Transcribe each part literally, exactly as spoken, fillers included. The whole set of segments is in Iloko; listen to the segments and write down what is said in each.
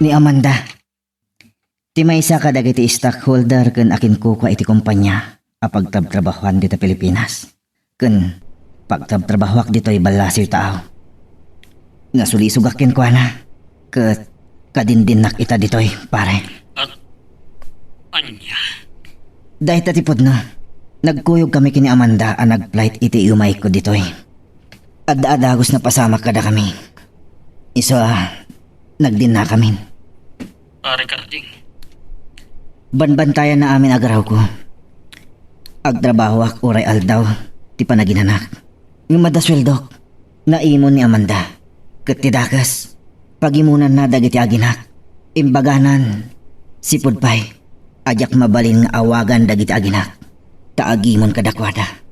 Ni Amanda, ti maysa kadagiti stockholder ken akinkukua iti kompania a pagtrabtrabahoan dita Pilipinas. Ken pagtrabtrabahoak ditoy ballasiw taaw. Nasulisogak kenkuana, ket kadindinnak ita ditoy, pare. At ania? Dayta ti pudno. Nagkuyog kami ken ni Amanda a nag-flight iti iumayko ditoy. Adda a dagus napasamak kadakami. Isu a, nagdinnakamin. Pare Karding. Banbantayan na amin a garawko. Agtrabahoak uray aldaw ti panaginanak. Ngem adda sueldok. Naimon ni Amanda. Ket ti dakes, pagimonanna dagiti aginak. Imbaganan, sipud pay, a diak mabalin nga awagan dagiti aginak, ta agimon kadakuada.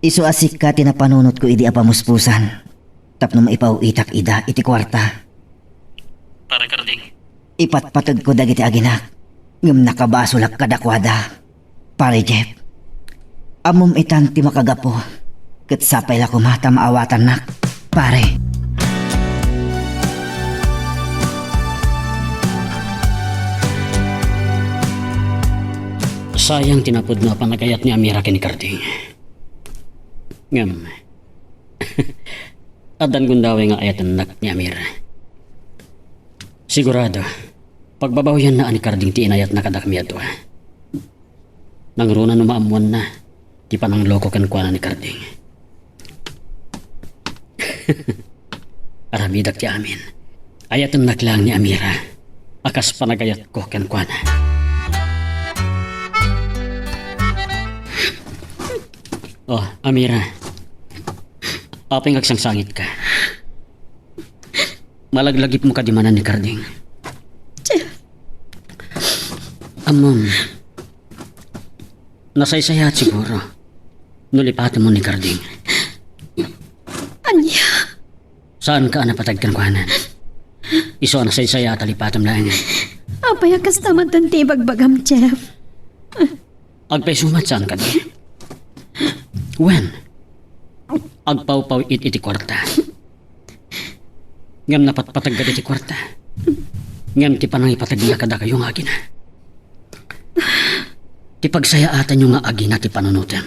Isu a sika ti napanunotko idi a pamuspusan, tapno maipaw-itak ida iti kuarta. Pare Karding. Ipatpategko dagiti aginak, ngem nakabasolak kadakuada. Pare Jeff, ammom itan ti makagapu, ket sapay la koma ta maawatannak, pare. Sayang ti napudno a panagayat ni Amira ken ni Karding. Ngem, addan gundaway nga ayatennak ni Amira. Sigurado, pagbabawianna a ni Karding ti inayatna kadakami a dua. Nangruna no maammoanna ti panangloko kenkuana ni Karding. Aramidak ti amin. Ayatennak laeng ni Amira a kas panagayatko kenkuana. Oh, Amira. Apay nga agsangsangitka? Malaglagipmo kadi manen ni Karding? Jeff. Ammom, nasaysayaat siguro no lipatemmo ni Karding. Ania? Saanka a napateg kenkuana. Isu a nasaysayaat a lipatem laengen. Apay a kasta met ti ibagbagam, Jeff? Agpayso met, saan kadi? Wen, agpawpaw-it iti kuarta. Ngem napatpategka iti kuarta. Ngem ti panangipategna kadakayo nga agina. Ti pagsayaatanyo nga agina ti panunotem.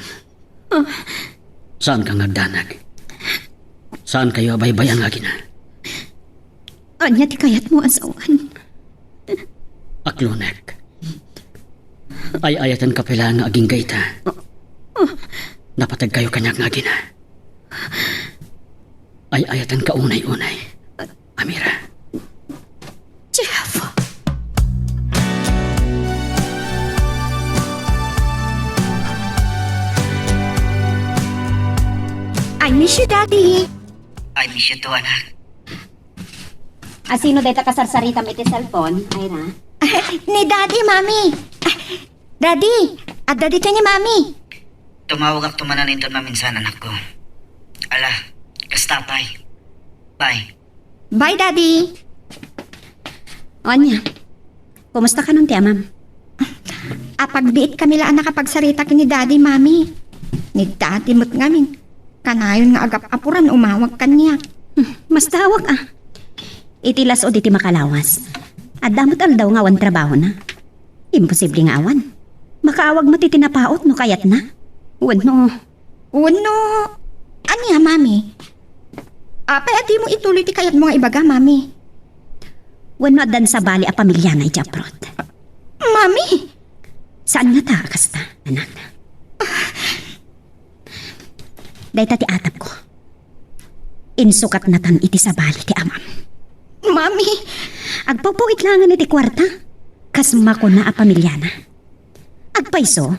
Saanka nga agdanag? Saankayo a baybay-an nga agina? Ania ti kayatmo a sawen? Aklonek. Ay-ayatenka pay laeng nga agingga ita. Napategkayo kaniak nga agina. Ay-ayatenka unay-unay, Amira. Jeff! I miss you, Daddy. I miss you too, anak. A, sino dayta kasarsaritam iti cellphone, Ira? Ni Daddy, Mami. Ah, Daddy, adda ditoy ni Mami. Tumawagakto manen inton maminsan, anakko. Ala, kasta pay. Bye. Bye, Daddy. Ania, kumusta kanon ti amam? Apagbiit kami la a nakapagsarita ken ni Daddy, Mami. Ni Daddy met ngamin, kanayon nga agap-apuran umawag kaniak. Hmm, mastawag a. Iti las-ud iti makalawas, adda met aldaw nga awan trabahona. Imposible nga awan. Makaawag met iti napaut no kayatna. Wenno, wenno, ania, Mami? Apay a dimo ituloy ti kayatmo nga ibaga, Mami? Wenno addan sabali a pamiliana iti abroad? Mami! Saan ngata a kasta, anak? Dayta ti atapko. Insukatnatan iti sabali ti amam. Mami! Agpawpaw-it laengen iti kuarta. Kas makuna a pamiliana. Agpayso,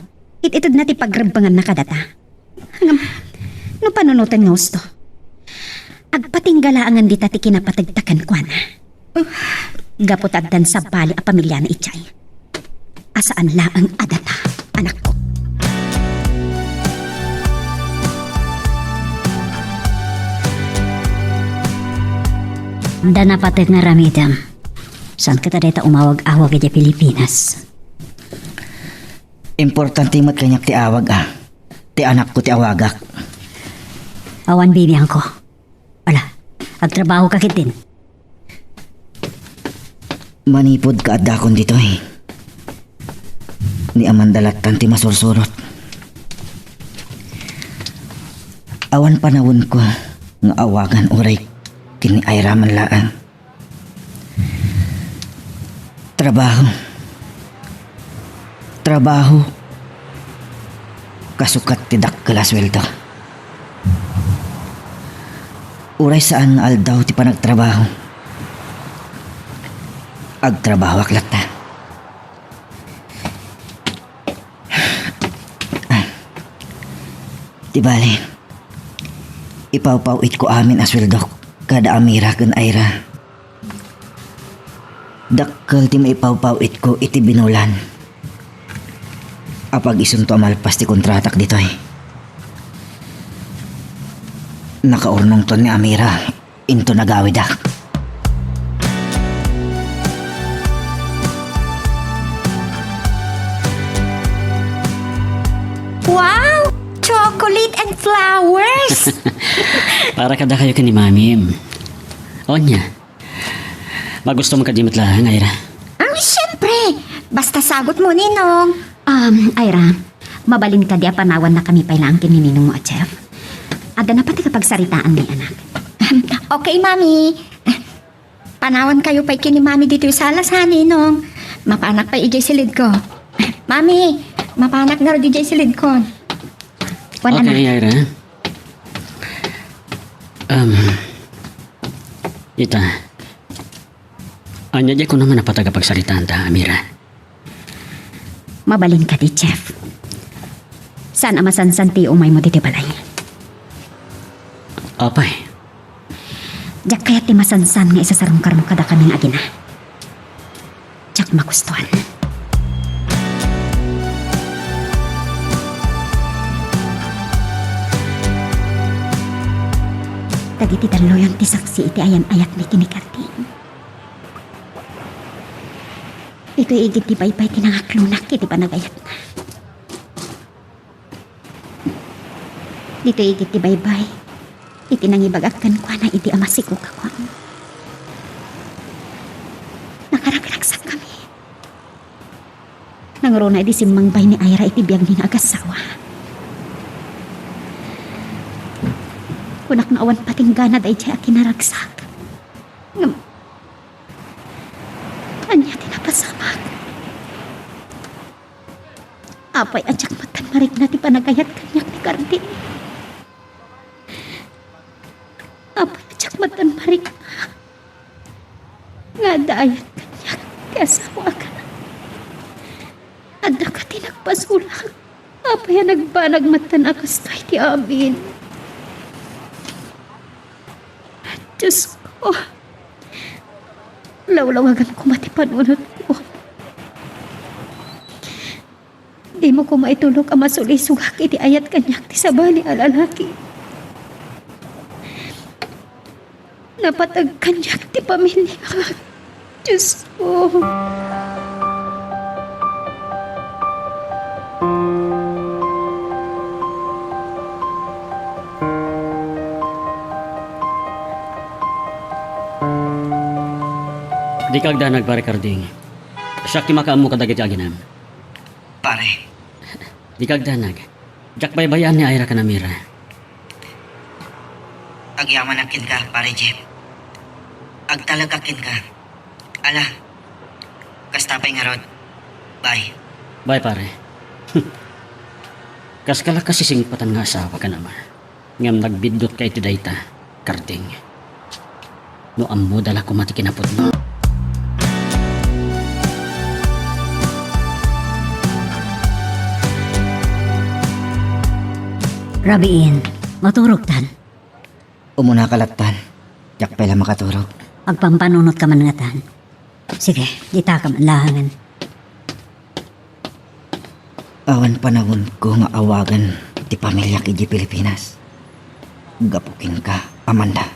it-itedna ti pagrebbenganna kadata. Ngem, no panunoten nga husto, agpatingga laengen dita ti kinapategta kenkuana. Gapu ta addan sabali a pamiliana idiay. A saan laeng a data, anakko. Adda napateg nga aramidem. Saan kata dayta umawag-awag idiay Pilipinas? Importante met kaniak ti awag a. Ti anakko ti awagak. Awan, bibiangko. Ala, agtrabaho ka ketdin. Manipud kaaddakon ditoy, ni Amanda lattan ti masursurot. Awan panawenko nga awagan uray ken ni Ira man laeng. Trabaho. Trabaho. Kasukat ti dakkel a sueldo. Uray saan nga aldaw ti panagtrabaho, agtrabahoak latta. Ti bale, ipawpaw-itko amin a sueldok kada Amira ken Ira. Dakkel ti maipawpaw-itko iti binulan. Apag isunto a malpas ti kontratak ditoy, nakaurnongton ni Amira inton agawidak. Wow! Chocolate and flowers! Para kadakayo ken ni Mami. Ania? Magusto mo kadi met laeng, Ira? Ah, siyempre! Basta sagot mo, Ninong. Um, Ira, mabalin kadi a panawannakami pay laeng ken ni Ninong mo a Jeff? Adda na pati kapagsaritaan ni anak. Okay, Mami. Panawankayo pay ken ni Mami ditoy sala sa, Ninong. Mapanak pay idiay silidko. Mami, mapanak ngarud idiay silidko. Wen, anak. Okay, Ira. Um, ita. Ania diay kunam a napatag a pagsaritaanta, Amira? Mabalin kadi, Jeff. Saan a masansan ti umaymo ditoy balay. Apay? Diak kayat ti masansan nga isasarungkarmo kadakami nga agina. Diak magustuan. Dagiti dalloyon ti saksi iti ayan-ayatmi ken ni Karding. Ditoy igid ti baybay ti nangaklonak iti panagayatna. Ditoy igid ti baybay iti nangibagak kenkuana idi a masikogakon. Nakaragsakkami. Nangruna idi simmangbay ni Ira iti biagmi nga agassawa. Kunak nga awan patinggana daydiay a kinaragsak. Ngem, ania ti napasamak? Apay a diak metten marikna ti panagayat kaniak ni Karding? Apay a diak metten marikna nga adda ayat kaniak ti asawaak? Adda kadi nagpasulak? Apay a nagbanag metten a kastoy ti amin? Diosko, lawlawagan koma ti panunotko. Dimo koma itulok a masulisogak iti ayat kaniak ti sabali a lalaki. Napateg kaniak ti pamiliak. Diosko. Dika agdanag, Pare Karding. Siak ti makaammo kadagiti aginam. Pare. Dika agdanag. Diak baybay-an ni Ira ken Amira. Agyamanak kenka, Pare Jeff. Agtalekak kenka. Ala, kasta pay ngarud. Bye. Bye, pare. Kaska la kasisingpatan nga asawa ken ama. Ngem nagbiddutka iti dayta, Karding. No ammoda la koma ti kinapudno. Rabiin, maturogtan. Umunaka lattan. Diak pay la makaturog. Agpampanunotka man ngatan. Sige, ditaka man laengen. Awan panawenko nga awagan ti pamiliak idiay Pilipinas. Gapu kenka, Amanda.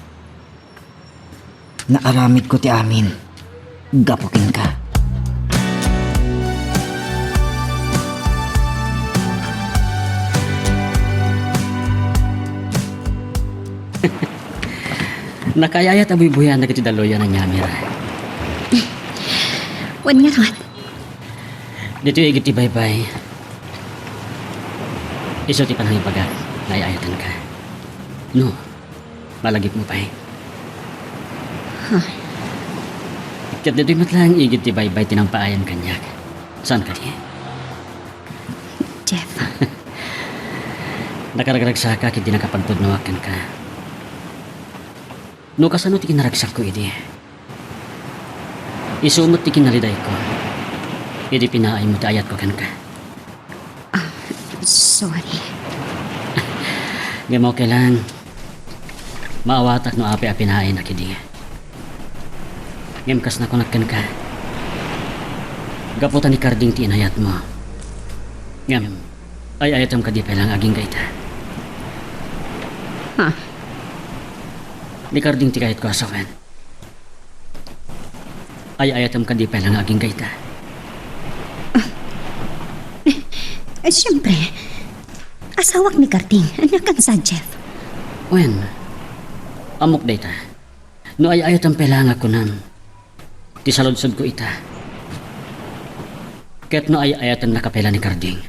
Naaramidko ti amin gapu kenka. Nakaayayat a buybuyan dagiti dalloyan a ni Amira. Wen ngarud. Ditoy igid ti baybay. Isu ti panangibagak nga ay-ayatenka. No, malagipmo pay. Huh. Ket ditoy met laeng igid ti baybay ti nangpaayam kaniak. Saan kadi? Jeff. Nakaragragsakak idi nakapagpudnoak kenka. No kasano ti kinaragsakko idi? Isu met ti kinalidayko idi pinaaymo ti ayatko kenka. Ah, sorry. Ngem okay lang. Maawatak no apay a pinaaynak idi. Ngem kas nakunak kenka, gapu ta ni Carding ti inayatmo. Ngem, ay-ayatem kadi pay la nga agingga ita? Ha? Ni Carding ti kayatko a sawen. Ay-ayatem kadi pay la nga agingga ita? Eh, siyempre. Asawak ni Carding. Ania kan sa, Jeff? Wen, ammok dayta. No ay-ayatem pay la nga kunam, ti saludsodko ita. Ket no ay-ayatennaka pay la ni Carding.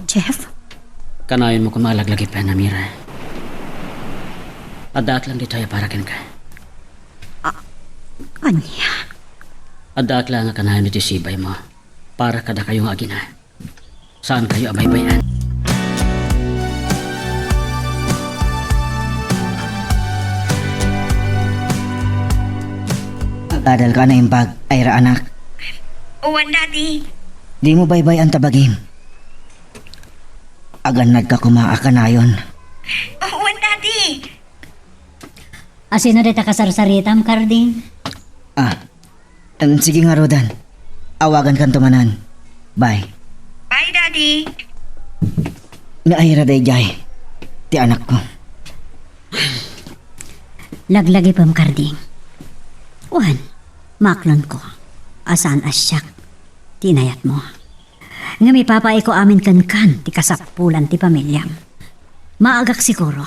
Jeff? Kanayonmo koma a laglagipen, Amira. Addaak lang ditoy a para kenka. A-, ania? Addaak lang a kanayon iti sibaymo para kadakayo nga agina. Saankayo a baybay-an. Agadalka a naimbag, Ira, anak. Wen, Daddy. Dimo baybay-an ta bagim. Agannadka koma a kanayon. Wen, Daddy. Asino dayta kasarsaritam, Carding? Ah, em, sige ngaruden. Awagankanto manen. Bye. Bye, Daddy. Ni Ira daydiay ti anakko. Laglagipem, Carding. Wen, maaklonko a saan a siak ti inayatmo. Ngem ipapaayko amin kenkan ti kasapulan ti pamiliam. Maagak siguro.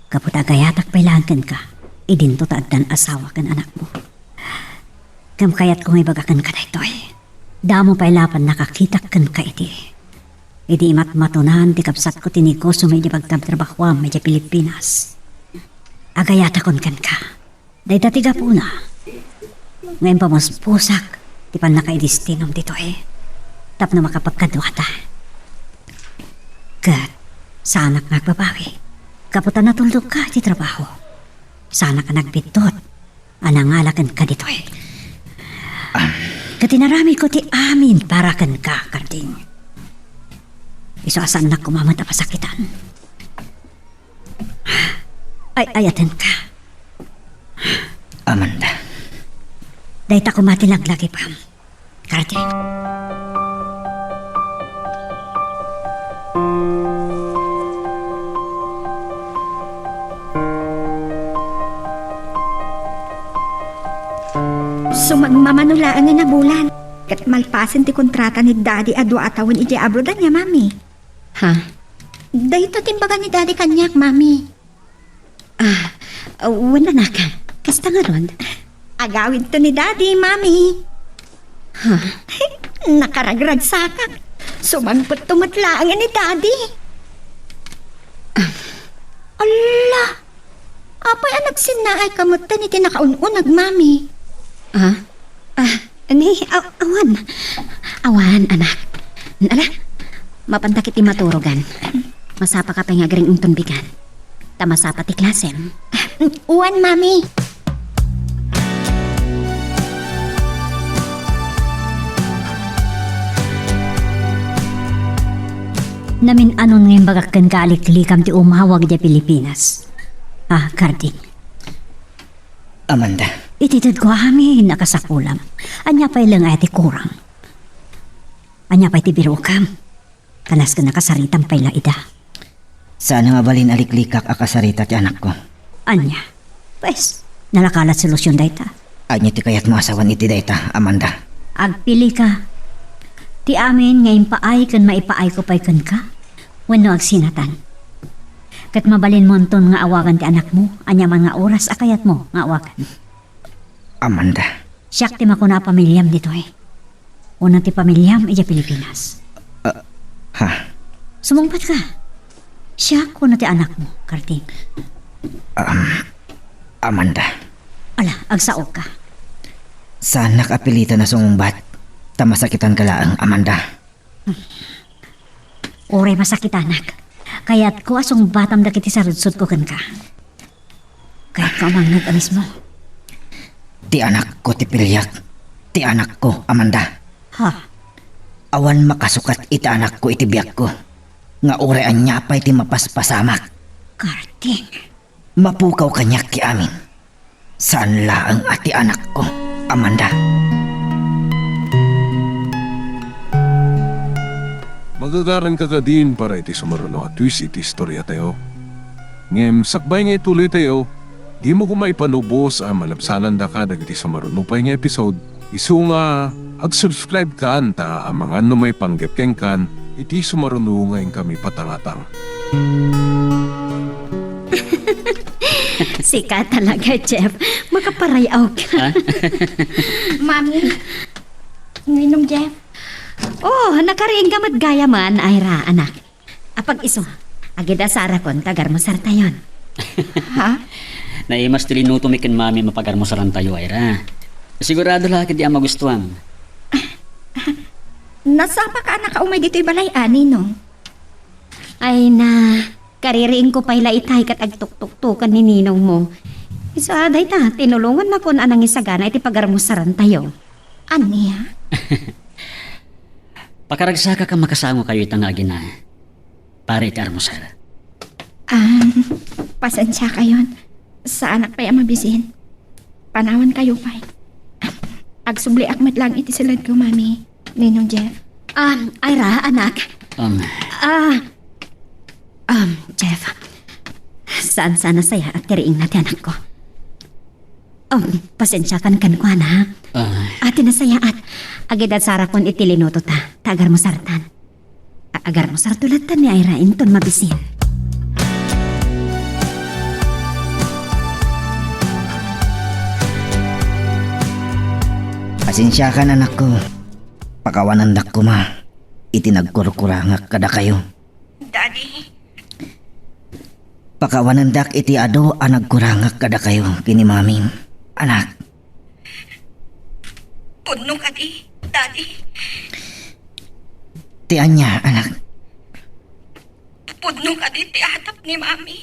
Gapu ta agayatak pay laeng kenka, idinto ta addan asawa ken anakmo. Ngem kayatko nga ibaga kenka daytoy. Damo pay la pannakakitak kenka idi. Idi imatmatonan ti kabsatko ti negosio idiay pagtrabtrabahuam idiay Pilipinas. Agayatakon kenka. Dayta ti gapuna nga impamuspusak ti pannakaidestinom ditoy tapno makapagkaduata. Ket saanak nga agbabawi gapu ta natuldokka iti trabaho. Saanak a nagbiddut a nangala kenka ditoy. Ket inaramidko ti amin para kenka, Carding. Isu a saannak koma met a pasakitan. Ay-ayatenka. Amanda. Dayta koma ti laglagipem, Carding. Sumagmamano laeng a nabulan ket malpasen ti kontrata ni Daddy a dua a tawen idiay abroad, ania, Mami? Ha? Dayta ti imbaga ni Daddy kaniak, Mami. Ah, wen, anak. Kasta ngarud? Agawidto ni Daddy, Mami. Ha? Nakaragragsakak. Sumangpetto met laeng ni Daddy. Ah. Alla! Apay a nagsinnaayka metten iti nakaun-uneg, Mami? Ah? Ah, ni, aw-, awan. Awan, anak. Ala, mapanta ket ti maturogan. Masapaka pay nga agring inton bigan. Ta masapa ti klasem. Wen, Mami. Namin-anon nga imbagak kenka a liklikam ti umawag idiay Pilipinas. Ah, Carding. Amanda. Itedko amin a kasapulam. Ania pay laeng aya ti kurang? Ania pay ti birokam? Kanas ken nakasaritam pay la ida. Saan a mabalin a liklikak a kasarita ti anakko. Ania? Pues, nalaka la ti solusion dayta. Ania ti kayatmo a sawen iti dayta, Amanda? Agpilika. Ti amin nga impaay ken maipaayko pay kenka, wenno agsinatan. Ket mabalinmonton nga awagan ti anakmo, ania man nga oras a kayatmo nga awagan. Amanda. Siak ti makuna a pamiliam ditoy. Wenno ti pamiliam idiay Pilipinas. Ah, ha? Sumungbat ka. Siak wenno ti anakmo, Karding? Um, Amanda. Ala, agsaoka. Saannak a pilitan a sumungbat, ta masakitanka laeng, Amanda. Uray masakitanak, kayatko a sungbatam dagiti sarudsodko kenka. Kayatko a mangngeg a mismo. Ti anakko ti piliak. Ti anakko, Amanda. Ha? Awan makasukat iti anakko iti biagko, nga uray ania pay ti mapaspasamak. Karding. Mapukaw kaniak ti amin. Saan laeng a ti anakko, Amanda. Magagaranka kadin para iti sumaruno a twist iti istoriatayo. Ngem sakbay nga ituloytayo, dimo koma ipanubos a malabsanandaka dagiti sumaruno pay nga episode. Isu nga, ag-subscribe kan ta amangan no maipanggep kenkan iti sumaruno nga inkami patangatang. Sika talaga, Jeff. Makaparay-aw ka. Ha? Mami, nginom, Jeff? Oh, nakariingga met gayamen, Ira, anak. Apag-isu, agidasarakon ta agarmusartayon. Ha? Naimas ti linutomi ken Mami a pagarmusarantayo, Ira. Sigurado la ket di a magustuam. Nasapa ka a nakaumay ditoy balay, a, Ninong? Ay na, kaririingko pay la itay ket agtuktuktokan ni ninongmo. Isu a dayta, tinulongannakon a nangisagana iti pagarmusarantayo. Ania? Pakaragsakak a makasangokayo ita nga agina para iti armusar. Ah, pasensiakayon. Saanak pay a mabisin. Panawankayo pay. Agsubliak met laeng iti siledko, Mami. Ninong Jeff. Um, Ira, anak. Um. Ah, um, Jeff. Saan sana sayaat ti riingna ti anakko? Um, pasensiakan kenkuana, ha? Ah. Ati nasayaat. Agidasarakon iti linutota, ta agarmusartan. A-, agarmusarto latta ni Ira inton mabisin. Pasensiakan, anakko. Pakawanandak koma iti nagkurkurangak kadakayo. Daddy. Pakawanandak iti adu a nagkurangak kadakayo ken ni Mamim, anak. Pudno kadi, Daddy? Ti ania, anak? Pudno kadi ti atap ni Mami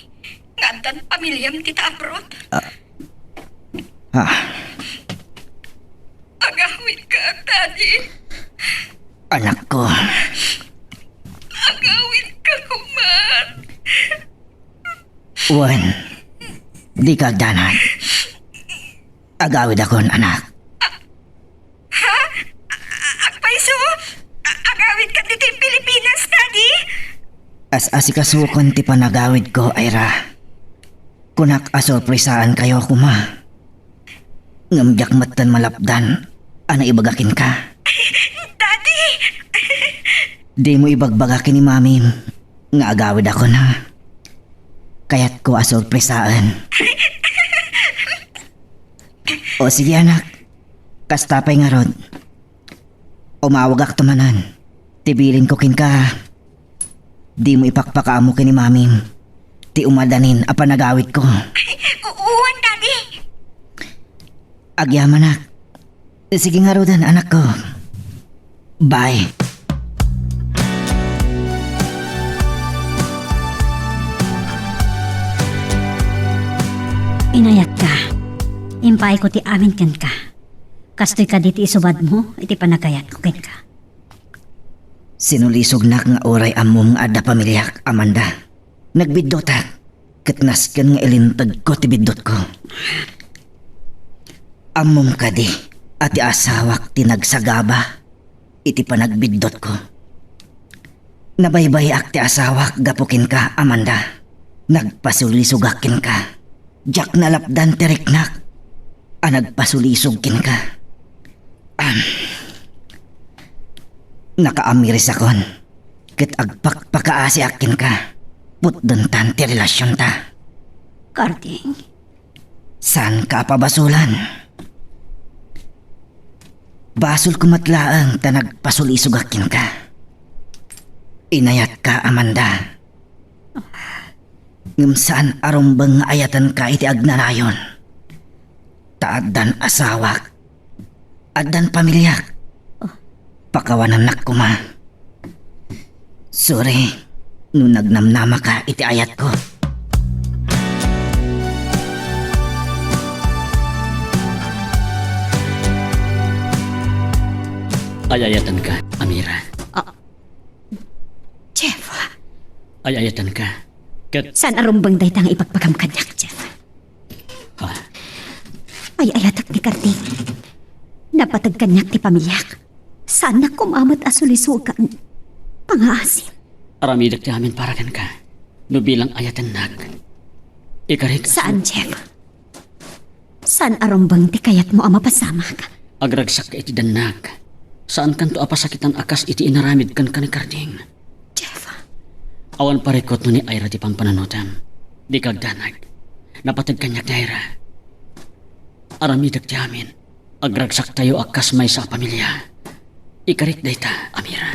nga addan pamiliam dita abroad? Ah. Ah. Agawidka, Daddy. Anakko. Agawidka koma. Wen, dika agdanag. Agawidakon, anak. Ha? A-, a-, agpayso? A-, agawidka ditoy Pilipinas, Daddy? As-asikasokon ti panagawidko, Ira. Kunak a sorpresaankayo koma. Ngem diak metten malapdan a naibaga kenka. Daddy! Dimo ibagbaga ken ni Mamim nga agawidakon, ha? Kayatko a sorpresaen. O sige, anak. Kasta pay ngarud. Umawagakto manen. Ti bilinko kenka, dimo ipakpakaammo ken ni Mamim ti umadanin a panagawidko. U-, uwan, Daddy. Agyamanak. Sige ngaruden, anakko. Bye. Inayatka. Impaayko ti amin kenka. Kastoy kadi ti isubadmo iti panagayatko kenka. Sinulisognak nga uray ammom nga adda pamiliak, Amanda. Nagbiddutak, ket nasken nga ilintegko ti biddutko. Ammom kadi a ti asawak ti nagsagaba iti panagbiddutko. Nabaybayak ti asawak gapu kenka, Amanda. Nagpasulisogak kenka. Diak nalapdan ti riknak a nagpasulisog kenka. Am, nakaamirisakon ket agpakpakaasiak kenka. Putdentan ti relasionta. Karding. Saanka a pabasolan. Basolko met laeng ta nagpasulisogak kenka. Inayatka, Amanda. Ngem saan a rumbeng nga ayatenka iti agnanayon. Ta addan asawak. Addan pamiliak. Pakawanennak koma. Sorry no nagnamnamaka iti ayatko. Ay-ayatenka, Amira. Ah. Jeff. Ay-ayatenka. Ket saan a rumbeng dayta nga ibagbagam kaniak, Jeff? Ha? Ay-ayatek ni Carding. Napateg kaniak ti pamiliak. Saannak koma met a sulisogan. Pangaasim. Aramidek ti amin para kenka. No bilang ayatennak, ikarik a Saan, Jeff? Saan a rumbeng ti kayatmo a mapasamak? Agragsakka iti dannak. Saankanto a pasakitan a kas iti inaramid kenka ni Carding. Jeff. Awan parikut no ni Ira ti pampanunotem. Dika agdanag. Napateg kaniak ni Ira. Aramidek ti amin. Agragsaktayo a kas maysa a pamilia. Ikarik dayta, Amira.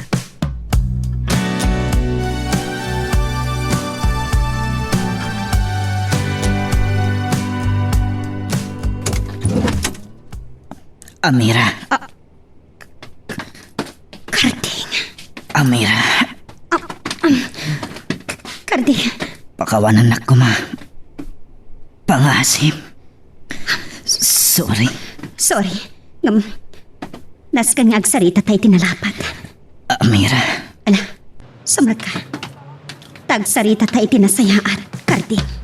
Amira. Ah, Carding. Amira. Ah, um, Carding. Pakawanennak koma. Pangaasim. Sorry. Sorry. Ngem, nasken nga agsaritata iti nalapad. Amira. Ala, sumrekka. Ta agsaritata iti nasayaat, Carding.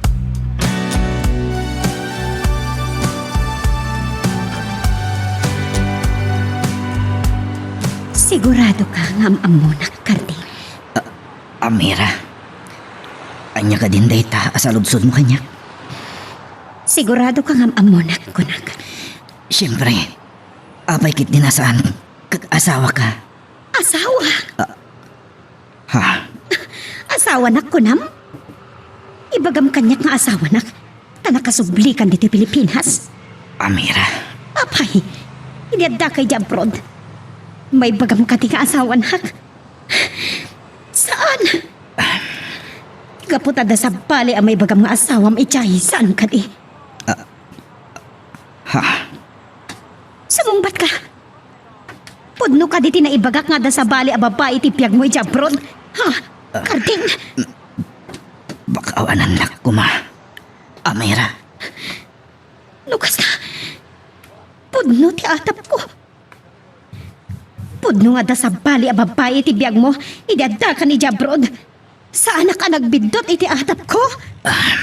Siguradoka nga am-ammonak, Carding? A-, Amira. Ania kadin dayta a saludsodmo kaniak? Siguradoka nga am-ammonak, kunak. Siempre. Apay ketdi a saan ket asawaka? Asawa? Ah, ha? Asawanak, kunam? Ibagam kaniak nga asawanak, ta nakasublikan ditoy Pilipinas. Amira. Apay, idi addaka idiay abroad, maibagam kadi nga asawanak? Saan? Gapu ta adda sabali a maibagam nga asawam idiay, saan kadi? Ah, ha? Sumungbatka? Pudno kadi ti naibagak nga adda sabali a babai iti biagmo idiay abroad? Ha? Ah. Carding? Pakawanennak koma. Amira. No kasta, pudno ti atapko. Pudno nga adda sabali a babai iti biagmo idi addakan idiay abroad. Saanak a nagbiddut iti atapko? Ah,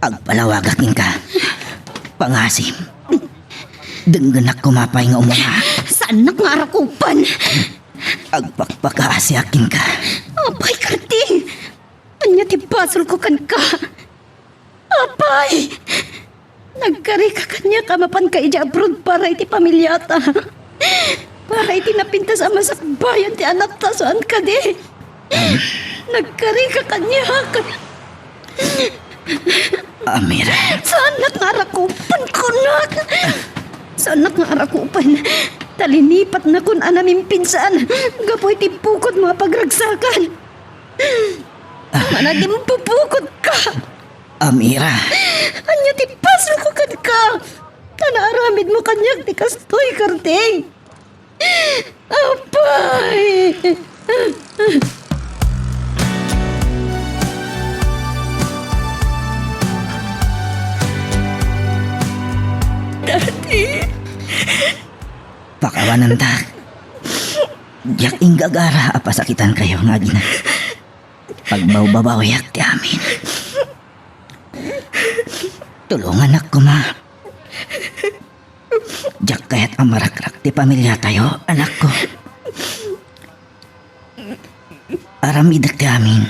agpalawagak kenka. Pangaasim. Denggenak koma pay nga umuna. Saannak nga arakupen? Agpakpakaasiak kenka. Apay, Carding! Ania ti basolko kenka? Apay! Nagkarika kaniak a mapanka idiay abroad para iti pamiliata. Para iti napintas a masakbayan ti anakta, saan kadi? Nagkarika kaniak. Amira. Saannak nga arakupen, kunak. Saannak nga arakupen. Ta linipatnakon a namimpinsan gapu iti bukodmo a pagragsakan. Managimbubukod ka! Amira. Ania ti basolko kenka? Ta naaramidmo kaniak ti kastoy, Carding. Apay! Daddy! Pakawanentak. Diak inggagara a pasakitankayo nga agina. Pagbawbabawiak ti amin. Tulongannak koma. Diak kayat a marakrak ti pamiliatayo, anakko. Aramidek ti amin.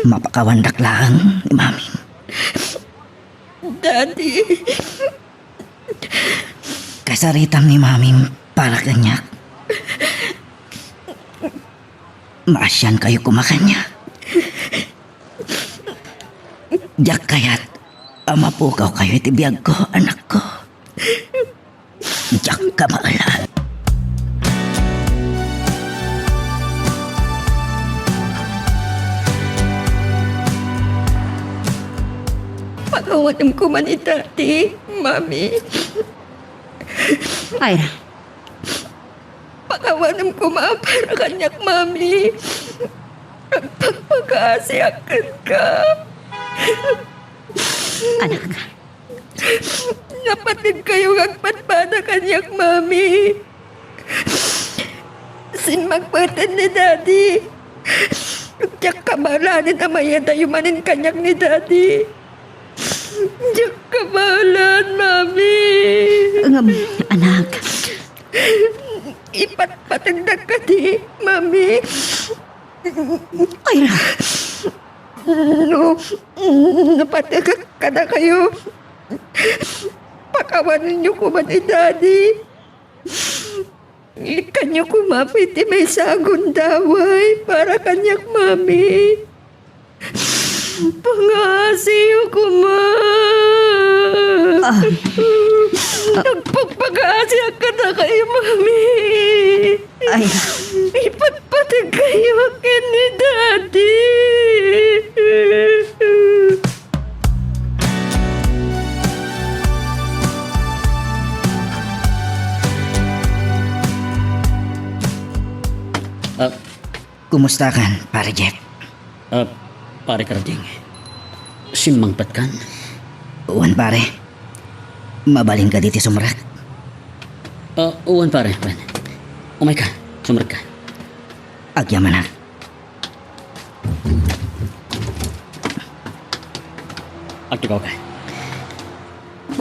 Mapakawandak laeng ni Mamim. Daddy. Kasaritam ni Mamim para kaniak. Maasiankayo koma kaniak. Diak kayat a mapukawkayo iti biagko, anakko. kamalan. Pakawanem koma ni Daddy, Mami. Ira. Pakawanem koma para kaniak, Mami. Agpakpakaasiak kenka. Anak. Napateg kayo nga agpadpada kaniak, Mami. Simmangpeten ni Daddy. Diak kabalanen a mayadayo manen kaniak ni Daddy. Diak kabalan, Mami. Ngem, anak. Ipatpategdak kadi, Mami. Ira. No, no, pategek kadakayo. Pakawanenyo koma ni Daddy. Ikkanyo koma pay ti maysa a gundaway para kaniak, Mami. Pangaasiyo koma. Ah. Agpakpakaasiak kadakayo, Mami. Ay. Ipatpateg kayo ken ni Daddy. Ah. Kumustakan, Pare Jeff? Ah, Pare Carding. Simmangpetkan? Wen, pare. Mabalin kadi ti sumrek? Ah, wen, pare. Wen. Umayka. Sumrekka. Agyamanak. Agtugawka.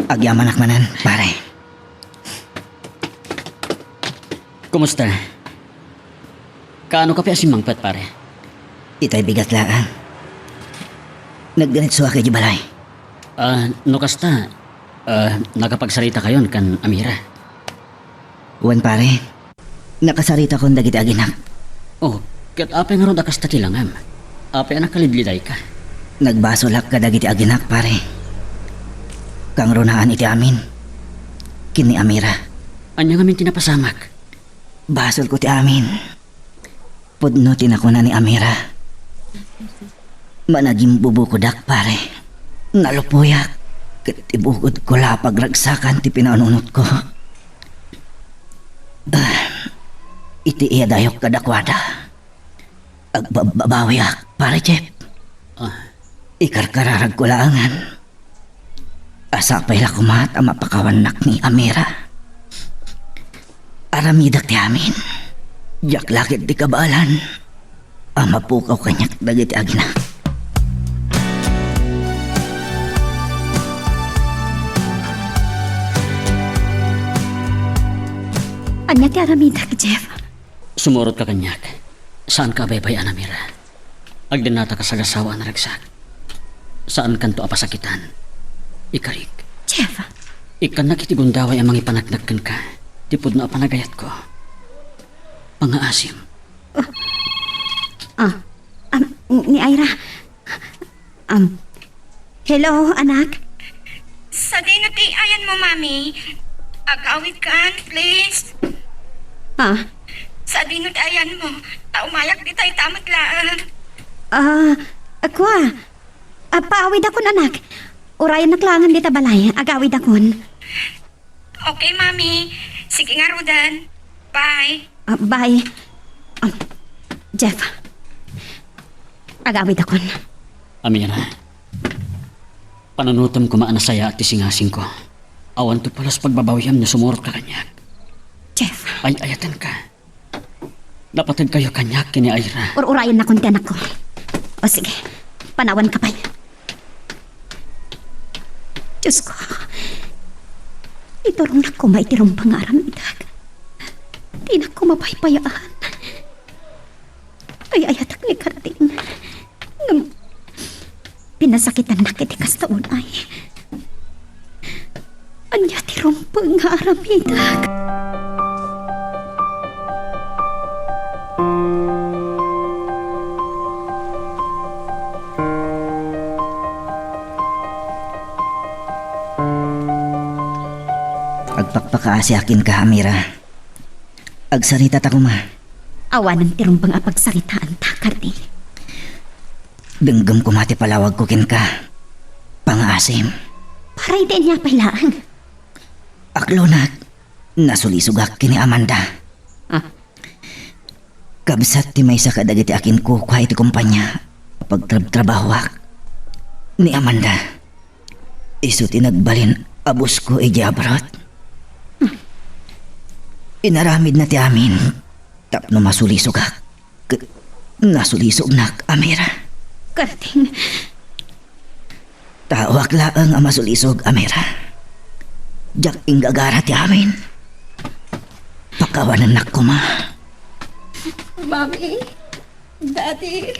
Agyamanak manen, pare. Kumusta? Kaano ka pay a simmangpet, pare? Itay bigat laeng. Nagdiretsoak idiay balay. Ah, no kasta, ah, nakapagsarita kayon kan Amira? Wen, pare. Nakasaritakon dagiti aginak. Oh, ket apay ngarud a kasta ti langam? Apay a nakalidlidayka? Nagbasolak kadagiti aginak, pare. Kangrunaan iti amin ken ni Amira. Ania ngamin ti napasamak? Basolko ti amin. Pudno ti nakuna ni Amira. Managimbubukodak, pare. Nalupoyak ket ti bukodko la pagragsakan ti pinanunotko. Ah, iti iyadayok kadakuada, agbabbabawiak, Pare Jeff. Ah. Ikarkararagko laengen. Sapay la koma ta mapakawannak ni Amira. Aramidak ti amin. Diak la ketdi kabaelan a mapukaw kaniak dagiti aginak. Ania ti aramidak, Jeff? Sumurotka kaniak. Saanka a baybay-an, Amira. Agdennataka sagasawa a naragsak. Saankanto a pasakitan. Ikarik. Jeff! Ikkannak iti gundaway a mangipaneknek kenka ti pudno a panagayatko. Pangaasim. Ah, ah, am, ni Ira. Am, hello, anak? Sadino ti ayanmo, Mami? Agawidkan, please. Ah? Sadino ti ayanmo? Ta umayak ditoy ta met laeng. Ah, kua. Ah, paawidakon, anak. Urayennak laengen dita balay. Agawidakon. Okay, Mami. Sige ngaruden. Bye. Ah, bye. Ah, Jeff. Agawidakon. Amira, panunotem koma a nasayaat ti singasingko. Awanto pulos pagbabawiam no sumurotka kaniak. Jeff. Ay-ayatenka. Napateg kayo kaniak ken ni Ira. Ur-urayennakon ti anakko. O sige, panawanka pay. Diosko, iturongnak koma iti rumbeng nga aramidak. Dinak koma paypayaan. Ay-ayatek ni Carding. Ngem, pinasakitannak iti kasta unay. Ania ti rumbeng nga aramidak? Agpakpakaasiak kenka, Amira. Agsaritata koma. Awanen ti rumbeng a pagsaritaanta, Karding. Denggem koma ti palawagko kenka. Pangaasim. Para iti ania pay laeng? Aklonak, nasulisogak ken ni Amanda. Ah. Kabsat ti maysa kadagiti akinkukua iti kompania a pagtrabtrabahoak ni Amanda. Isu ti nagbalin a boss-ko idiay abroad. Inaramidna ti amin tapno masulisogak. K-, nasulisognak, Amira. Karding. Taoak laeng a masulisog, Amira. Diak inggagara ti amin. Pakawanennak koma. Mami, Daddy.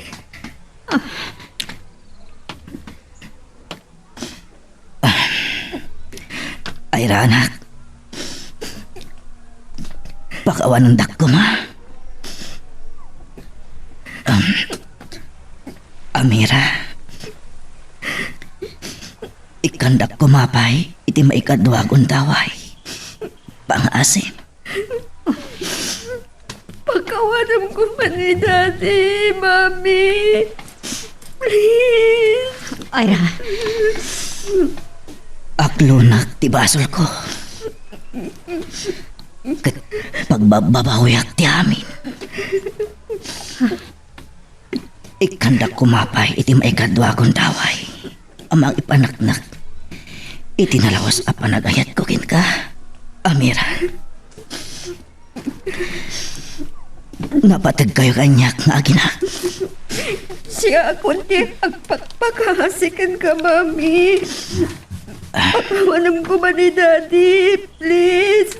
Ay, anak. Pakawanendak koma. Um, Amira. Ikkandak koma pay iti maikadua a gundaway. Pangaasim. Pakawanem koma ni Daddy, Mami. Please. Ira. Aklonak ti basolko. Ket pagbabbabawiak ti amin. Ikkandak koma pay iti maikadua a gundaway a mangipaneknek iti nalaus a panagayatko kenka, Amira. Napateg kayo kaniak nga aginak. Siakon ti agpakpakaasi kenka, Mami. Pakawanem koma ni Daddy, please.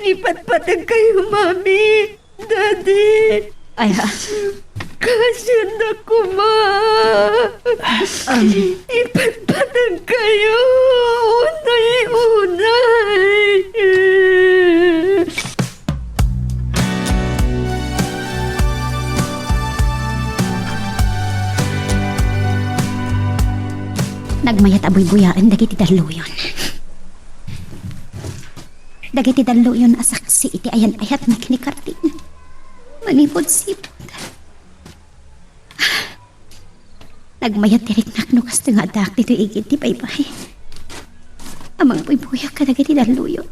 Ipatpateg kayo, Mami. Daddy! Ay, ah. Kaasiannak koma! Um. Ipatpateg kayo! Unay, unay! Nagmayat a buybuyaen dagiti dalluyon. Dagiti dalluyon a saksi iti ayan-ayatna ken ni Karding. Manipud sipud. Nagmayat ti riknak no kastoy nga addaak ditoy igid ti baybay. A mangbuybuya kadagiti dalluyon.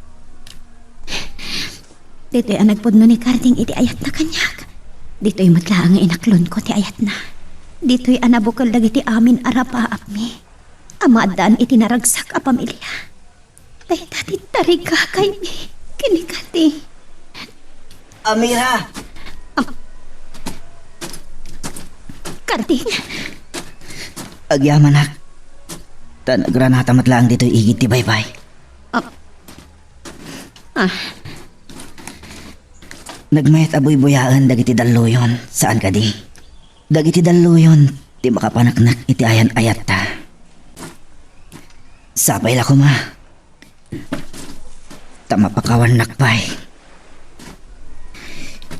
Ditoy a nagpudno ni Karding iti ayatna kaniak. Ditoy met laeng nga inaklonko ti ayatna. Ditoy a nabukel dagiti amin a rapaapmi a maaddaan iti naragsak a pamilia. Dayta ti tarigagaymi ken ni Karding. Amira! Ah. Karding? Agyamanak. Ta nagranata met laeng ditoy igid ti baybay. Ah. Ah. Nagmayat a buybuyaen dagiti dalluyon, saan kadi? Dagiti dalluyon ti makapaneknek iti ayan-ayatta. Sapay la koma. Ta mapakawannak pay.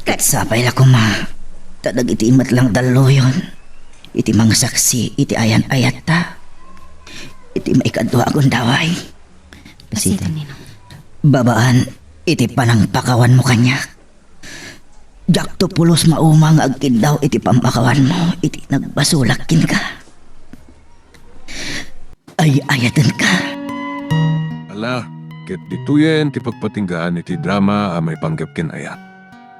Ket sapay la koma, ta dagiti met lang dalluyon iti mangsaksi iti ayan-ayatta iti maikadua a gundaway. Basita, Ninong. Babaan iti panangpakawanmo kaniak. Diakto pulos mauma nga agkiddaw iti pammakawanmo iti nagbasolak kenka. Ay-ayatenka. Ala, ket ditoyen ti pagpatinggaan iti drama a maipanggep ken ayat.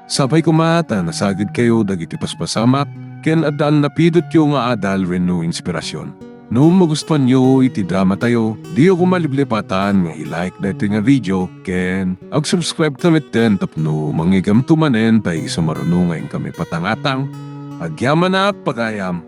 Sapay koma ta nasagidkayo dagiti paspasamak ken adda a napidotyo nga adal wenno inspirasyon. No magustuanyo iti dramatayo, diyo koma liplipatan nga i-like daytoy nga video ken ag-subscribe ta metten tapno mangngeggamto manen ta isu maruno nga inkami patangatang. Agyamanak pagayam.